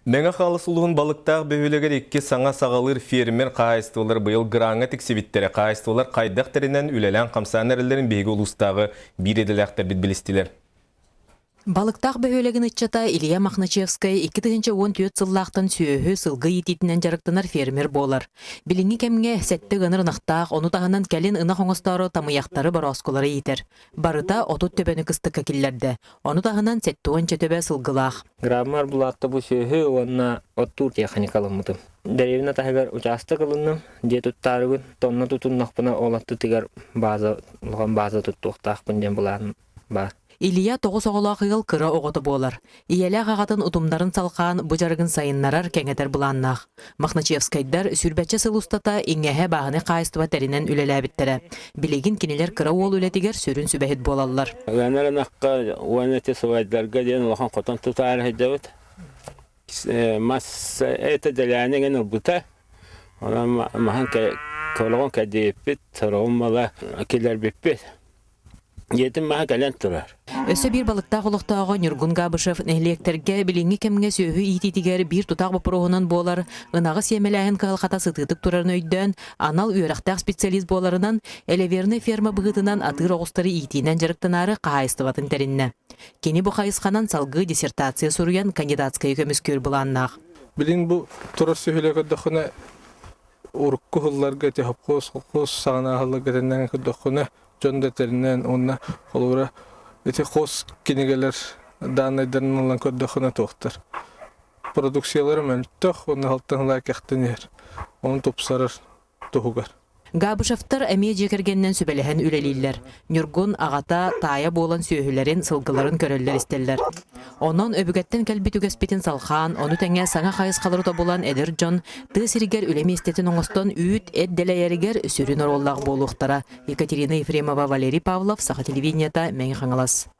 Мэҥэ Хаҥалас улууһун Балыктаах бөһүөлэгэр икки саҥа саҕалыыр фермер хаһаайыстыбалар быйыл граҥҥа тиксибиттэрэ. Хаһаайыстыбалар хайдах тэринэн үлэлээн-хамсаан эрэллэрин биһиги улуустааҕы биир идэлээхтэрбит билистилэр. Балыктаах бөһүөлэгин ыччата Илья Мохначевскай 2014 сыллаахтан сүөһү, сылгы иитиитинэн дьарыктанар фермер буолар. Билиҥҥи кэмҥэ сэттэ ыанар ынахтаах, ону таһынан кэлин ынах оҥостоору тамыйахтары, борооскулары иитэр. Барыта 30 төбөнү кыстыкка киллэрдэ. Ону таһынан 70 төбө сылгылаах. Граммар булаатта бу сүөһү уонна оттуур техника ылыммытым. Дэриэбинэ таһыгар учаастак ылынным, дьиэ туттаарыбын, тонна тутуннахпына ол аттытыгар база, улахан база туттуохтаахпын диэн былаан баар. Илья тоҕус оҕолоох ыал кыра оҕото буолар. Ийэлээх аҕатын утумнарын салҕаан бу дьарыгын сайыннарар, кэҥэтэр былааннаах. Мохначевскайдар сүүрбэччэ сыл устата иҥэһэ бааһынай хаһаайыстыба тэринэн үлэлээбиттэрэ. Билигин кинилэр кыра уол үлэтигэр сүрүн сүбэһит буолаллар. Ыанар ынахха уонна ити сыбайдарга диэн улахан хотон тутаары сылдьабыт. Мас это дэлээни эҥин ылбыта. Онон маһын көлөҕүн кэрдийиппит, сороҕун мала киллэрбиппит. Дьиэтин маһа кэлэн турар. Өссө биир балыктаах олохтооҕо Ньургун Габышев нэһилиэктэргэ билиҥҥи кэмҥэ сүөһү иитиитигэр биир тутаах боппуруоһунан буолар ынаҕы сиэмэлээһин кыһалҕата сытыытык турарын өйдөөн, анал үөрэхтээх специалист буоларынан, элевернай ферма быһыытынан атыыр оҕустары иитиинэн дьарыктанаары хаһаайыстыбатын тэриннэ. Кини бу хайысханан салгыы диссертация суруйан кандидатскайы көмүскүүр былааннаах. Билин бу турар сүөһүлэр көрдөххүнэ урукку сылларга ити хопхуос, холкуос саҕанааһылларга тэннэн көрдөххүнэ дьон да этэринэн уонна холобура ити хос кинигэлэр дааннайдарын ылан көрдөххүнэ туохтар продукциялара мөлтөх уонна алтан ыла кэхтэн иһэр ону тупсарар туһугар. Габышевтар эмиэ дьиэ кэргэнинэн сүбэлэһэн үлэлииллэр. Ньургун аҕата таайа буолан сүөһүлэрин, сылгыларын көрөллөр-истэллэр. Онон өбүгэттэн кэлбит үгэспитин салҕаан, ону тэҥэ саҥа хайысхалары тобулан эдэр дьон тыа сиригэр үлэ миэстэтин оҥостон үүт, эт дэлэйэригэр сүрүн оруоллаах буолуохтара. Екатерина Ефремова, Валерий Павлов, Саха телевидениета, Мэҥэ Хаҥалас.